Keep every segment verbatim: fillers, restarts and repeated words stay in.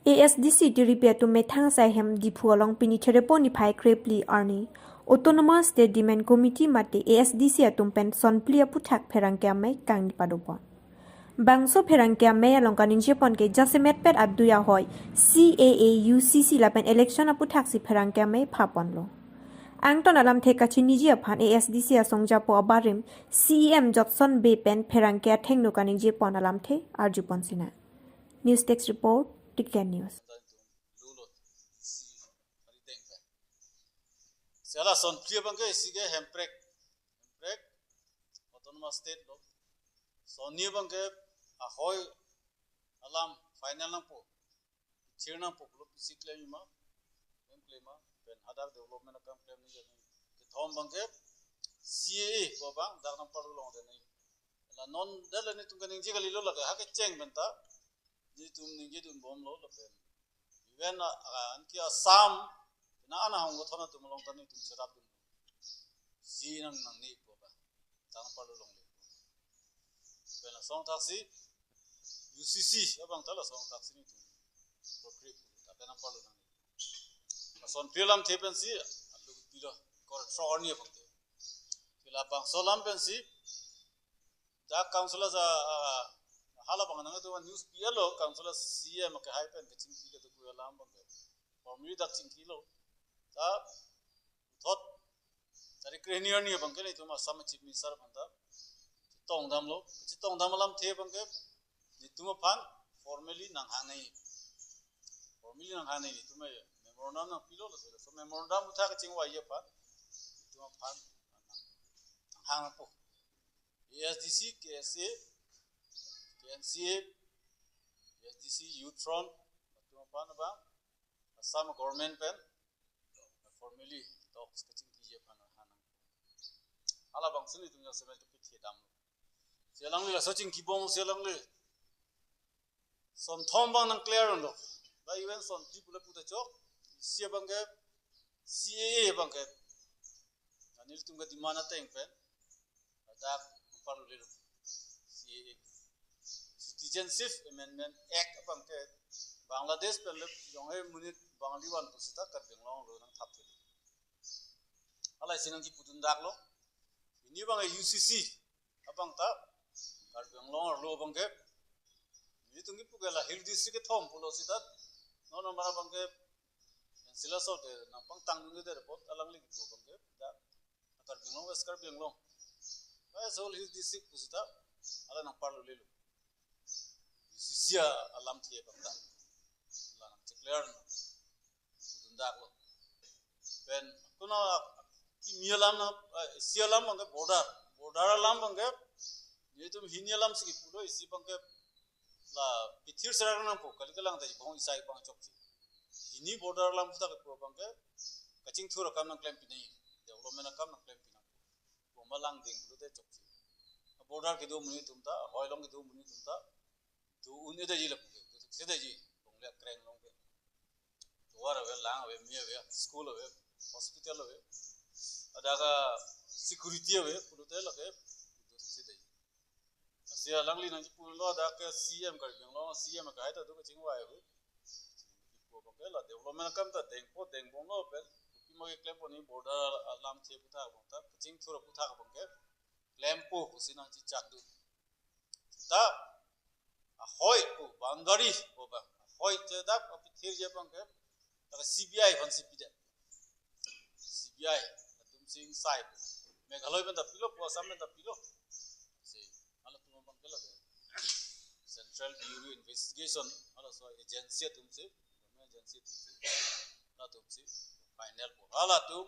A S D C tiripi atum methang asai hem Diphu along pini Therepo niphai krepli arni Autonomous State Demand Committee mate A S D C atum pen sonphli aphuthak pherangke amei kangni padopon. Bangso pherangke amei along kaningjepon ke jasemetpet adui ahoi C A A U C C lapen election aphuthak si pherangke amei phaponlo. Angton alamthe kachiniji aphan A S D C asongjapo abarim C E M Jotson Bey pen pherangke athengno kaningjepon alamthe arjupon sinang. News Desk Report, Tiken News. Lulot si hari deng ka. Sela sonphli abang ke isi ke Hemprek, Hemprek Autonomous State lo. Sonni abang ke ahoi alam final nangpo, thir nangpo pulo pisi klem ma, klem klem ma, pen hadak development akam klem ni. Kethom abang ke C A A ko abang dak nangparlu longdet ni. La non dala netum kaningje kalilo lake ha kecheng pen ta netum ningjedun bomlo lapen even a, a, anke Assam na ana hong ko thona tum long ta netum serap dun si nang nangni ko ba tang parlo longle. Pen asong thaksi U C C abang ta la asong thaksi netum prokri ta pen parlo nang. Sonphli alamthe pensi alu pilo kor throni abang te. Pila bangso alam pensi dak councillor sa, ah, hala abang nangtum news pilo, councillor C M ke hai pen kachingki kedo alam abang ke. Formally dak chingkilo. Ta thot tarik krehini arni abang ke netum Assam Chief Minister aphan ta chetongdamlo. Chetongdam alamthe abang ke netum aphan formally nanghang nai. Formally nanghang nai netum memorandum nangpilo lo. So memorandum aphuthak kachingvai aphan netum aphan nanghangpo. A S D C, K S A, K N C A, A S D C, Youth Front, netum aphan abang Assam government pen formally talks kachingkiji aphan nanghang. Hala abang si netum jasemet kepithedam. Si alangli laso chingkibom si alangli sonthom abang nang clear lo. Ba even sonphli pula puta chok. Isi abang ke C A A abang ke. Nelitum ke demand ateng pen dak parlu lelo. C A A, Citizenship Amendment Act abang ke Bangladesh pen le jong he monit Bangali van pusita Karbi Anglong lo nangthap thelo. Hala isi nangkipudun daklo. Pini abang U C C abang ta Karbi Anglong arlo abang ke netum kipu ke la Hill District kethom pulo sita non non mara abang ke sila so de nangpangtang dunde de report alangli kipu abang ke dak Karbi Anglong, West Karbi Anglong, West Whole Hill District pusita hala nangparlu lelo. U C C alamthe abang ta la nang clear no dundak lo. Pen kuna kimi alam na, eh, isi alam abang ke border, border alam abang ke netum hini alam si kipulo, isi abang ke la pithir serak nangpo, kali kalang ta bong isai abang chokche. Hini border alam ta kipu abang ke kachingthur akam nangklem pinai, development akam nangklem pinang. Bomba langding pulote chokche. Border kedo monit atum ta, hoi along kedo monit atum ta, do un-edetji lapu ke, do theksedetji, longle akreng along ke. Tovar ave, lang ave, me ave, school ave, hospital ave, adaka security ave pulote lake do theksedetji. Lasi alangli nangkipulo adaka C M Karbi Anglong, C M ke hai ta do kachingvai hu. Kipu abang ke la development akam ta dengpo, dengbomlo pen. Pima ke klempo ni border alamthe aphuthak abang ta, kachingthur aphuthak abang ke klempo pusi nangchechak dun. Ta ahoi pu boundary pu abang. Ahoi chedak apithirji abang ke. Ta C B I aphan si pidet. C B I atum si ingsai. Meghalaya pen ta pilo, pu Assam pen ta pilo. Si halatum abang ke la Central Bureau Investigation, halaso agency atum si, government agency atum si, halatum si final pu. Halatum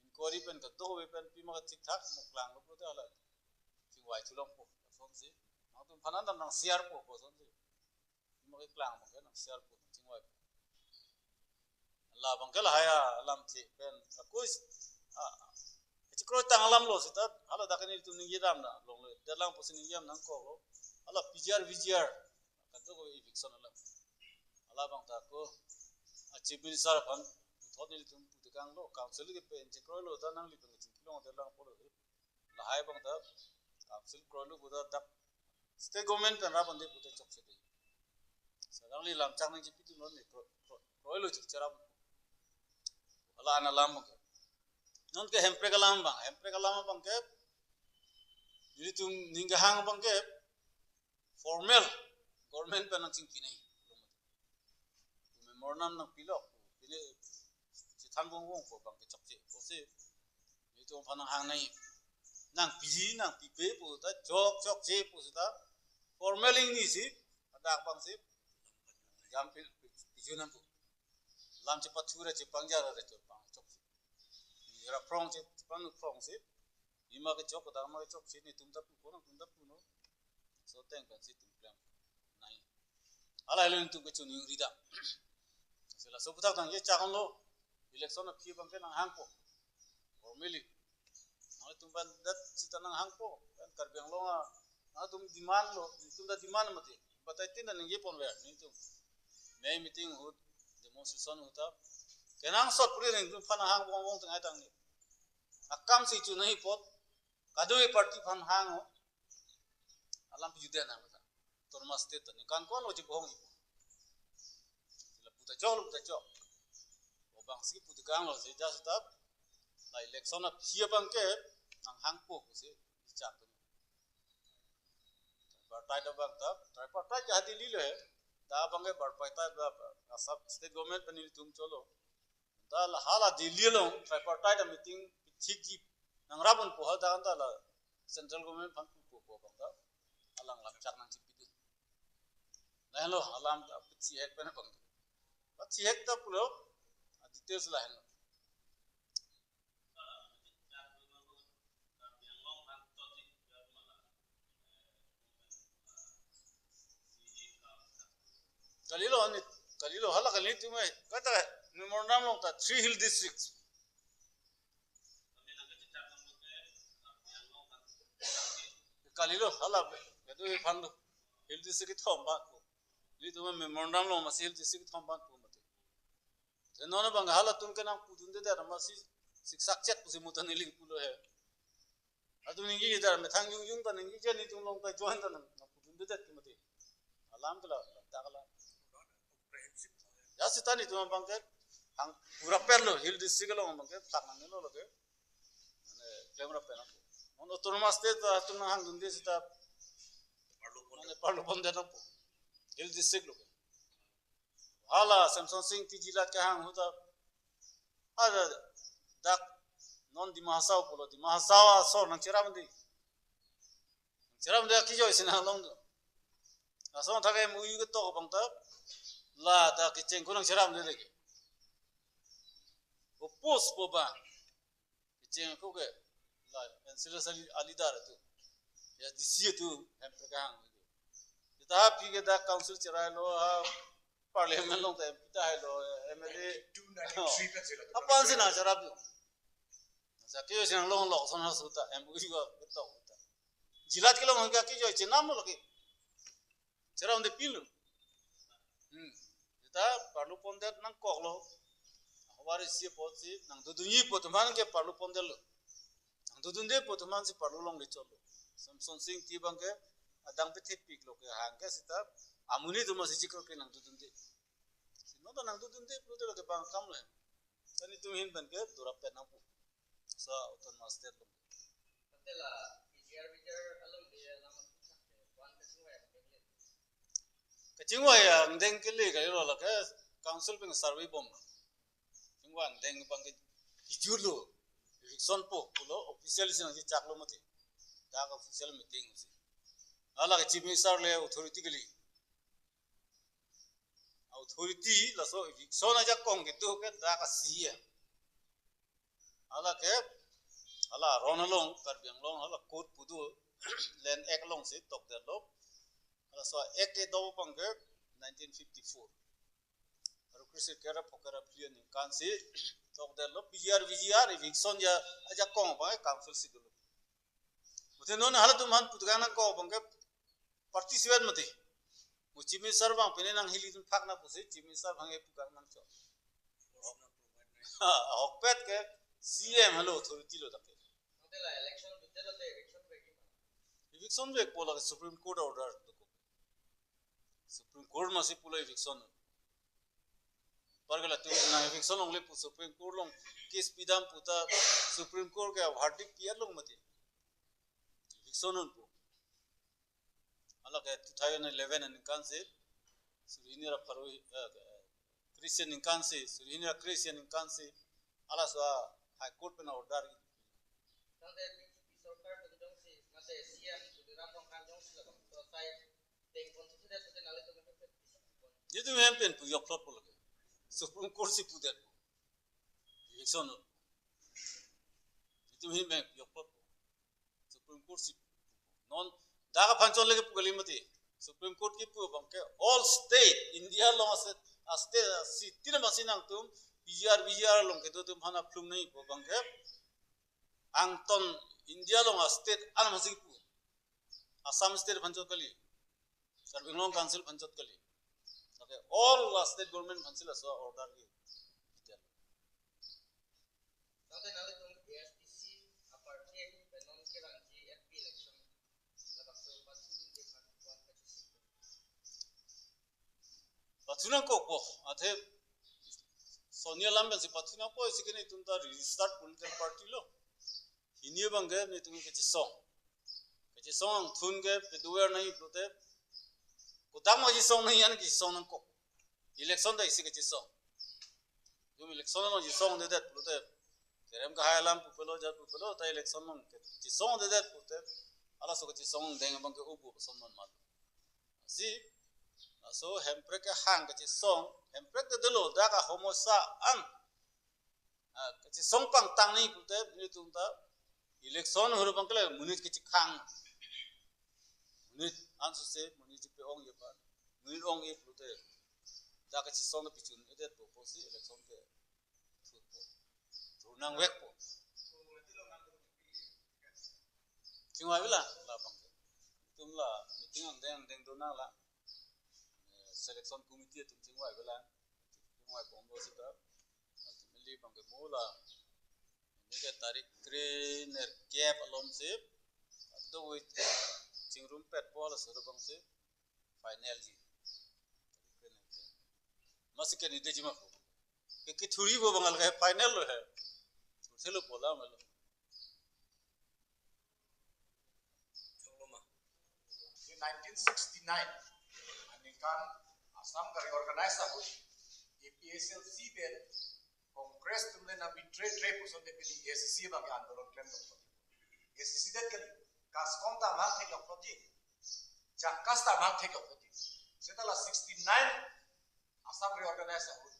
inquiry pen kedo ave pen pima kachikthak muklang lo pulote hala chingvai thulongpo asonsi. Nangtum aphan nang share po asonsi. Pima keklang abang ke nang share po, chingvai po. La abang ke lahai alamthe pen akus a, a, kachikroi tang alam lo sita, hala dak nelitum ningjedam na longle. Dalang pusi ningjam nangkoklo. Hala P G R, V G R, kadokave eviction alam. Hala abang ta ko a Chief Minister aphan puthot nelitum putekanglo, council ke pen chekroilo ta nangli pen kachingki long dalang pulo. Lahai abang ta council kroilo puta dak state government pen rap ande puta chokche de. Suddenly lam chak nangchipidun lo ne kro-, kro-, kroilo chik cherap. Hala an alam abang ke. Non ke hemprek alam abang, hemprek alam abang ke. Nelitum ning kehang abang ke formal government pen nangchingki nangji. Memorandum nangpilo. Pine chethan bong bong ko abang ke chokche. Kosi nelitum aphan nanghang nangji. Nangpiji, nangpipe pu ta chok chokche pu seta formal ingnisi. Hadak abangsi jam pi-, piji nangpu. Lam chepathu ra chepangjar ra chepang chokche. Ra phrong che, chepang phrongsi. Ima ke chok, dak ma ke chokche, netum ta pu ko, nangtum ta pu non. So teng pensi itum klem nangji. Hala helo netum ke chuningri dam. Si laso aphuthak tangte chak-onglo. Election aphi abang ke nanghangpo. Formally. Nangtum aphan dat seta nanghangpo. Kan Karbi Anglong a, nangtum demand lo, netum ta demand mati. Batai tin ta ningje ponver netum. Mei meeting ahut, demonstration ahut ta. Kenangsot puri netum aphan nanghang bong bong teng ai tangte. Akam si chu nangji apot. Kadokave party aphan hang ho. Alam piji dun nang kata. Autonomous state ta ningkan ko-an lo chibohong ipo. Lapu ta chok, lapu ta chok. Obang si pu tekang lo si just tap. La election aphi abang ke nanghangpo pusi bichar tu. Tripartite abang ta, tripartite ke ha Delhi lo he. Dak abang ke bipartite ba, ba, Assam state government pen nelitum cholo. Ta la hala Delhi along tripartite meeting pithikji nangrap unpo, hal ta kan ta la central government aphan pupo pu abang ta alang lam chak nangchipidun. Lahenlo alam ta pithihek pen abang. Pithihek ta pulo, a details lahenlo. Kalilo ani, kalilo hala kali tu mai. Kata memorandum along ta three hill districts. Kalilo hala be. Kadu aphan do. Hill district kethom abang ko. Nelitum memorandum along masi hill district kethom abang ko mati. Te non abang halatum ke nangpudunde det masi siksak chet pusi mutan iling pulo he. Atum ningje det, methang jongjong ta ningje, netum along ta join ta nang, nangpudunde det ke mati. Alam ke la, dak la. Ya seta netum abang ke, ang pura perlo, hill district along abang ke, thak nangnelo lake. Mane, klemrap pen. Non autonomous state ta atum nanghangdunde seta. Mane, parlo pondet nangpo. Hill district lo. Hala Semson Sing Ingti Jillat kehang ahut ta. Ada dak non Dima Hasao pulo, Dima Hasao asor nangcherapde. Cherapde akijoi si nanglong do. Asong thak M O U ketok abang ta. La ta kecheng ko nangcherapde lagi. Oppose po abang. Kecheng ko ke la N C L S a leader tu. Ya D C tu hemprek kehang. Kita aphi ke dak council cherailo, ha parliament along ta M P ta hailo, M L A. Two ninety-three pen sila tu. Aphan si nangcherap tu. Sa ke si nanglong lok son ha suta, M O U ketok ta. Jillat kelong ke akijoi chenam lo ke. Cherapde pinlo. Hmm. Seta parlo pondet nangkoklo. Havar isi apotsi nangdodunji pu atum aphan ke parlo pondetlo. Nangdodunde pu atum aphansi parlo longle chotlo. Semson Sing Ingti abang ke adang pethepiklo kehang ke seta amonit atum si chikro ke nangdodunde. Si non ta nangdodunde pulote lake bang akam lo. Tani atum ahin pen ke durap pen nangpo. Sa autonomous state lo. Patela P G R V G R along dia lama pusak ke, wan kachingvai angdeng le. Kachingvai angdeng kele kalilo lake council pen survey bom. Kachingvai angdeng abang ke kijutlo. Eviction po pulo official si nangchechaklo mati. Dak official meeting si. Hala ke chief minister le authority kali. Authority laso eviction ajakong kedo ke dak a C E M. Hala ke, hala aron along, Karbi Anglong, hala court pu do, Land Act along si tokdetlo. Hala laso Act kedo abang ke nineteen fifty-four. Aru kre-sirkep ra phokep ra phli aningkan si tokdetlo, P G R, V G R, eviction ya ajakong abang ke council si dolo. Pute non halatum aphan pu tekang nangkok abang ke participate mati. Mo Chief Minister abang pine nang hili dun phak na pusi Chief Minister abang e pu tekang nangchok. Ahokpet ke C E M halo authority lo dak ke. Ante la election bidde lote eviction vek. Eviction vekpo lake Supreme Court order dokok. Supreme Court masi pulo eviction. Pargala tu na eviction longle pu Supreme Court along case pidam puta Supreme Court ke verdict pi-et long mati. Eviction un pu. Hala ke two thousand eleven aningkan si, suri hini ra pharo, eh, Christian aningkan si, suri hini ra Christian aningkan si, halaso a High Court pen order. Tangte B J P sorkar pen jongsi, mate C M Tuliram Ronghang jongsi labangso asai dengpon susudet, nanglitum pen pen bisa pon. Itum hem pen pu yok plot po lake. Supreme Court si pudet po. Eviction lo. Itum hem pen yok plot po. Supreme Court si. Non dak aphan chot lake pu kali mati. Supreme Court kipu abang ke all state, India along a state, a state, a city na masi nangtum, P G R, V G R along kedo atum aphan aphlum nangji pu abang ke. Angton India along a state an masi kipu. Assam state aphan chot kali. Karbi Anglong Council aphan chot kali. Okay, all la state government aphan si laso order ke. Tangte nanglitum A S D C aparty pen non kerangji M P election labangso pathu ningje phan wan kachisi. Pathu nangkok po, athe Sonia Lam pensi pathu nangpo, isi ke netum ta registered political party lo. Hini abang ke netum kachisong. Kachisong angthun ke peduver nangji pulote. Kotang ma chisong nangji an kachisong nangkok. Election ta isi kachisong. Jom election along chisongdedet pulote. Kerem kahai alam pupelo jat pupelo ta election along kachisongdedet pulote. Halaso kachisong deng abang ke ubu kosonnon mat. Si, laso hemprek kehang kachisong, hemprek te dolo, dak ahomosai an. Ah, kachisong pangtang nangji pulote, netum ta, election ahut abang ke la, monit kachikhang. Monit ansose, monit chipe-ongji aphan. Monit ongji pulote. Dak kachisong ta pichun-edet po, pusi election ke. Thurpo. Thur nangvekpo. Chingvai vela, labang ke. Itum la, meeting angdeng angdeng do nang la. Eh, selection committee atum chingvai vela. Chingvai bomlo seta. Ultimately abang ke mo la. Neke tarik krenerkep alom si. Ado wit chingrumpetpo laso abang si. Final ji. Masi candidate ji ma po. Ke kethuri vo abang ke final lo he. Thurthelo pu alam lo. Choklo ma. Nineteen sixty-nine aningkan Assam ka-reorganize ahut A P H L C pen Congress atum le nang betray tre puson te pini A C C abang ke andolon klemlo. A C C det kali, KASCOM ta mang theklok poti. JACAS ta mang theklok poti. Seta la sixty-nine Assam reorganize ahut,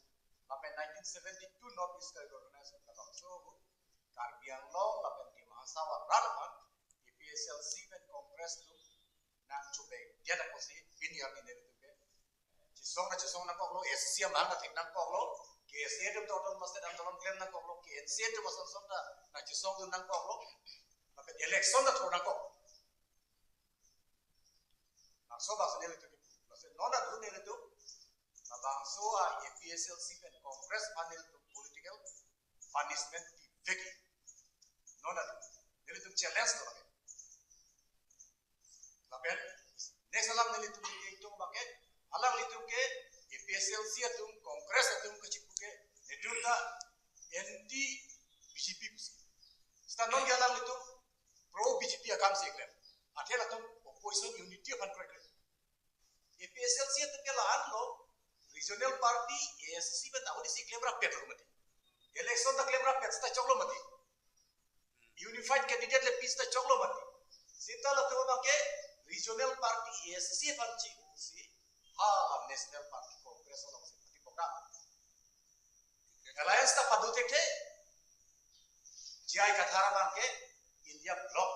lapen nineteen seventy-two North East ka-reorganize ahut, labangso ahut Karbi Anglong lapen Dima Hasao arat aphan A P H L C pen Congress atum nangchobei dia ta pusi pini arni nelitum ke chisong ta chisong nangkoklo, A C C amang ta thek nangkoklo, K S A atum ta autonomous state andolon klem nangkoklo, K N C atum ason son ta nangchisong dun nangkoklo, lapen election ta thur nangkok. Laso abang si nelitum, laso non adu nelitum, labangso a A P H L C pen Congress aphan nelitum political punishment pivekji. Non adu nelitum challenge lo lake. Lapen next alam nelitum ke itum abang ke, alanglitum ke A P H L C atum, Congress atum kachipu ke, netum ta anti B J P pusi. Seta non ke alanglitum pro B J P akam si keklem. Athe latum opposition unity aphan kroikre. A P H L C atum ke la-an lo, regional party A S D C pen ta ahut isi klem rapet lo mati. Election ta klem rapet seta choklo mati. Unified candidate le pis ta choklo mati. Seta latum abang ke regional party A S D C aphan chingsi, ha national party Congress along si party program. Alliance ta padu thekthe, J I Kathar abang ke India Bloc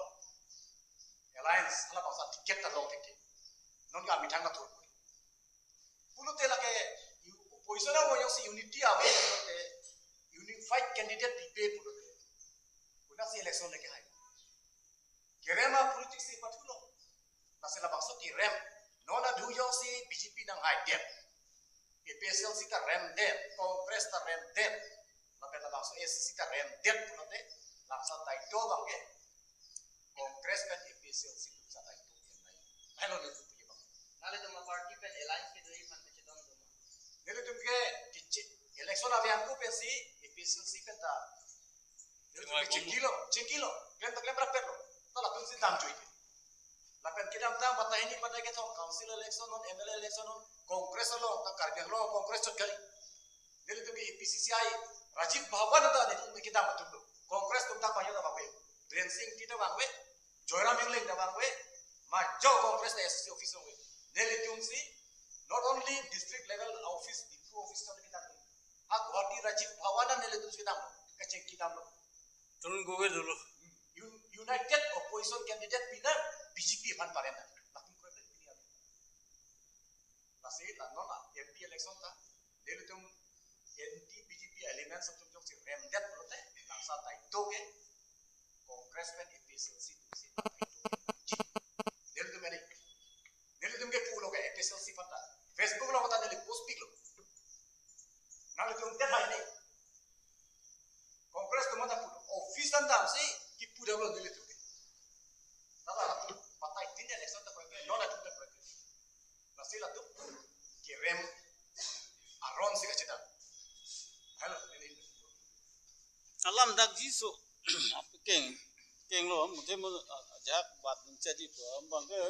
Alliance, hala bangso ticket ta long thekthe. Non ke amethang ta thur. Pulote lake opposition amo jongsi unity ave pulote, unified candidate pipe pulote, konatsi election le kehai? Kerem a-politics si pathulo. Lasi labangso kerem. Non adu jongsi B J P nanghaidet, A P H L C ta remdet, Congress ta remdet, lapen labangso A C C ta remdet pulote, labangso daito abang ke Congress pen A P H L C atum sa daito pen nai. Hello, nelitum puji abang. Nanglitum aparty pen alliance kedo-i aphan kachetong doma? Nelitum ke kichi election abang ko pensi A P H L C pen ta. Nelitum ke chingkilo, chingkilo. Klem ta klem rapet lo. Ta latum si damjui ke. Lapen kedamtang batai hini batai kethom council election non, M L A election non, Congress along ta Karbi Anglong Congress chot kali. Nelitum ke A P C C I Rajiv Bhavan ta nelitum kedam atum lo. Congress atum ta payo ta bangve. Biren Singh Engti ta bangve. Joyram Engleng ta bangve. Majo Congress ta S C office bangve. Nelitum si not only district level office, Diphu office ta kedam. Ha Guwahati Rajiv Bhavan nelitum si kedam. Kachingki damlo. Tarun Gogoi dolo. Un-, united opposition candidate pina B J P aphan pareng na. Latum koi pini. Lasi la non a M P election ta nelitum anti B J P elements atum jongsi remdet pulote nangsa taito ke Congress pen A P H L C atum si taito ke. Nelitum ini. Nelitum ke pulo ke A P H L C aphan ta Facebook along ta neli post piklo. Nanglitum det hai ni. Congress atum ta pulo. Office an damsi kipu damlo nelitum ke. Tala latum batai tin election ta koi ke, non latum ta koi ke. Lasi latum kerem aron si kachedam. Hello, neli. Alam dakji so. Keng, kenglo, muthe mo ajak bat chaji po, bang ke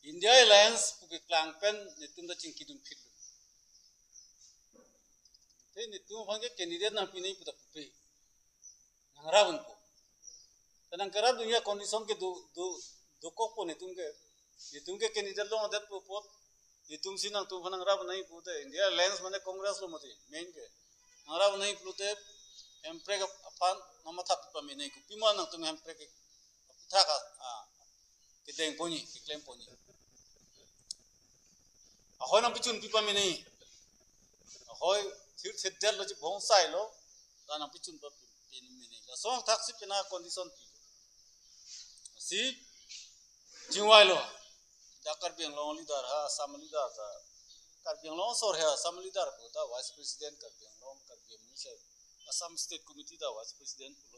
India Alliance pu keklang pen nelitum ta chingkidun phitlo. Te nelitum aphan ke candidate nangpi nangji pu ta pupe. Nangrap dunpo. Te nangkerap dunji a-condition ke do, do, dokokpo nelitum ke. Nelitum ke candidate longdet pu apot. Nelitum si nangtum aphan nangrap nangji pute. India Alliance mane Congress lo mati. Main ke. Nangrap nangji pute. Hemprek aphan nangmatha pame nangji, kopi ma nangtum hemprek ke. Aphuthak a, a, kedengponji, keklemponji. Ahoi nangpichun pi pame nangji. Ahoi thirthedetlo, chibongsailo. La nangpichun pa pi, pi mene. Laso athaksi pina condition pi. Si chingvailo. Dak Karbi Anglong leader ha, Assam leader ta. Karbi Anglong asor he Assam leader pu ta vice president, Karbi Anglong, Karbi Anglong se Assam State Committee ta vice president pulo.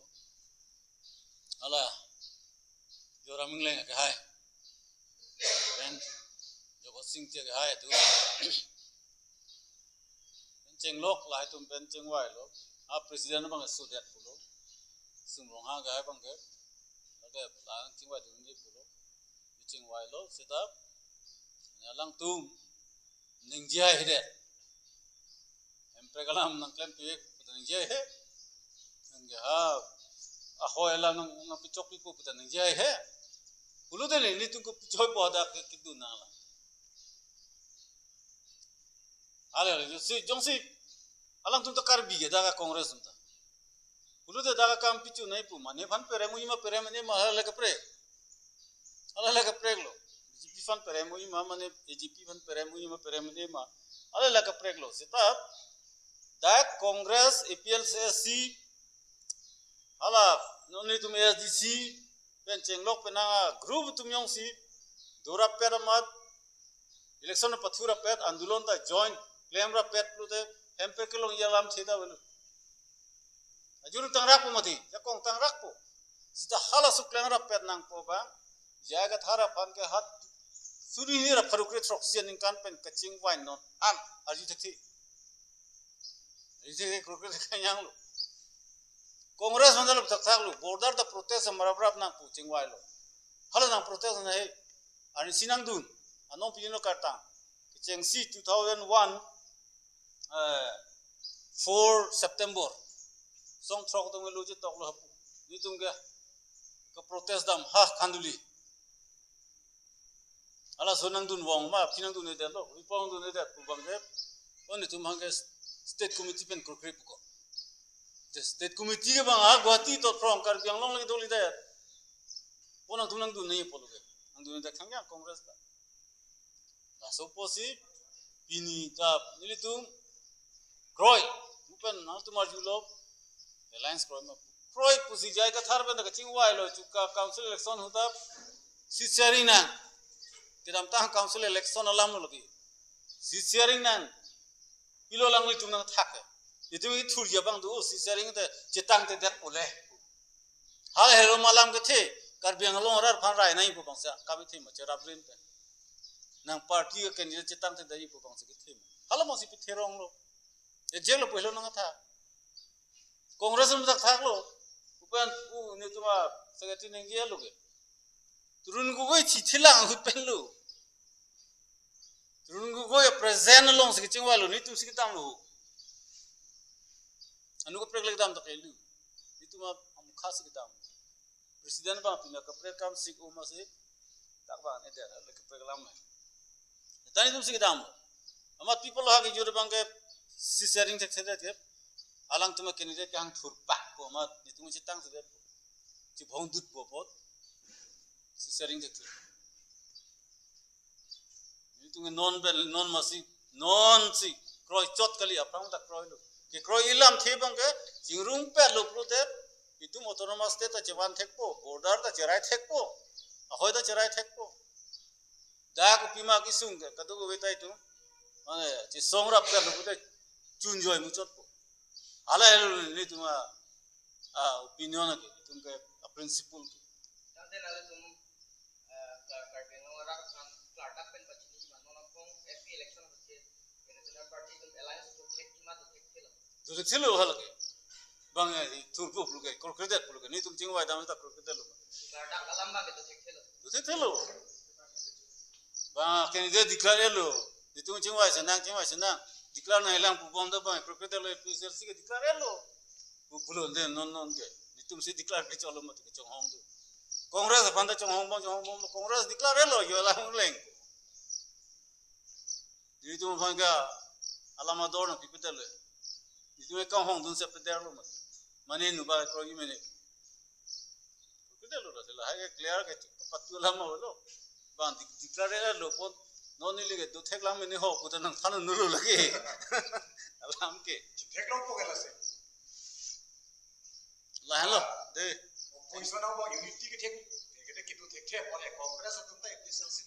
Hala, Joyram Engleng ke hai. Pen Jagat Singh Engti ke hai tu. Pen chenglok lahai atum pen chingvailo. A president abang sudet pulo. Sum Ronghang ke hai abang ke. Lake la chingvai dunji pulo. Chingvailo seta. Alangtum ningje haihedet. Hemprek alam nangklempi pu ta ningje he. Ningje ha. Ahoi alam nang, nangpichokpipo pu ta ningje he. Pulote nelitum ko pichokpo dak ke kedun nang alam. Ale, ale, jongsi, jongsi alangtum ta Karbi ke dak a-Congress atum ta. Pulote dak akam pichun nangji pu mane aphan perem unji ma perem un-e ma, hala le kaprek. Hala le kapreklo. B J P aphan perem unji ma mane A J P aphan perem unji ma perem un-e ma. Hala le kapreklo. Seta dak Congress, A P H L C, hala non nelitum A S D C pen chenglok penang a-group atum jongsi dorapet amat election pathurapet, andolon ta join klemrapet pulote hemprek kelongji alam theda avelo. Ajuru tangrakpo mati, jakong tangrakpo. Seta halaso klemrapet nangpo abang, J I Kathar aphan ke hat suri hini ra pharo kre throksi aningkan pen kachingvai non an arju thekthe. Arju thekthe, krokre kanyanglo. Congress mandal thakthaklo, border ta protest amaraprap nangpo chingvailo. Hala nang protest na he. Arnisi nangdun. Anong pino kartang. Kechengsi two thousand one, eh, four September. Song throk atum ke lo chetoklo hapu. Nelitum ke, ke protest dam ha Khanduli. Halaso nangdun vang ma, aphi nangdun-edetlo, aphi pon dun-edet pu abang ke. O nelitum abang ke state committee pen krokre puko. Te state committee ke abang a Guwahati to phrong Karbi Anglong lagi dolidet. O nangtum nangdun nangji pulo ke. Nangdun-edet khangjang Congress ta. Laso apotsi pini ta nelitum kroi, upen nangtum arjulo, alliance kroi ma. Kroi pusi J I Kathar pen ta kachingvailo, chuka council election ahut ta seat sharing nang. Kedamtang council election alam lo lagi. Seat sharing nang. Pilo lang nelitum nangthak ke. Itum ithurji abang do, seat sharing te chetangtedet pule. Hala helo malam kethe, Karbi Anglong arat aphan rai nangji pu abang sa, kami the ma cherap rin te. nang party ke candidate chetang te dai pu bang si kethe. Hala bang si pithe rong lo. Ejek lo pehlo nang tha. Congress rum tak thak lo. Upan u netum a secretary nengge lo ke. Tarun Gogoi chithi lang ahut pen lo. Tarun Gogoi present along si kechingvai lo, netum si kedam lo. Anu kaprek le kedam tak lo. Netum a amukha si kedam. President bang pina kaprek kam sik uma si tak bang ne der le kaprek lam le. Tani netum si kedam. Amat people ha ke jure bang ke si sharing thek thek ke. Alangtum a candidate ke hang thurpak ko amat netum chetang si ke. Chibhong dut po pot. Si sharing thek thek. Netum non bel non masi non si kroi chot kali aphrang ta kroi lo. Kekroi ilam the bang ke chingrum pet lo pulote itum autonomous state ta chevan thekpo, border ta cherai thekpo, ahoi ta cherai thekpo. Dak kopi ma kesung ke kadokave ta itum mane chesong rap pet lo pulote chunjoi muchotpo. Hala helo netum a, a opinion ke, netum ke a principle ke. Tangte nanglitum, eh, Kar-, Karbi Anglong arat aphan klardak pen pachini ma, non aphrang M P election aphan ke, Karbi Anglong Party atum alliance atum thek ma, to thekthelo. To thekthelo hala ke. Bang ya, thurpo pulo ke, kroikredet pulo ke, netum chingvai dam ta kroikredet lo. Klardak alam bang ke to thekthelo. To thekthelo. Bang candidate declare lo. Netum chingvai senang, chingvai senang. Declare nanglang pu bom do bang, kroikredet lo, A P H L C ke declare lo. Pu pulo de non non ke. Netum si declare ke cholo mati ke chonghong do. Congress aphan ta chonghong bom, chonghong bom, Congress declare lo, yo la hung leng. Netum aphan ke alam ador nangpipedetlo. Netum ke kanghong dun si pedetlo mati. Mane nu ba kroi mene. Kroikredetlo ra sila, hai ke clear ke patu alam lo. Bang di-, declare lo pon. Non neli ke do thek lang mene ho, pu ta nangthan un lo lake. Alam ke. Thek long po ke lasi. Lahelo, de. Opposition ang bang unity ke thek, ke thek kitu thek thek, or Congress atum ta A P H L C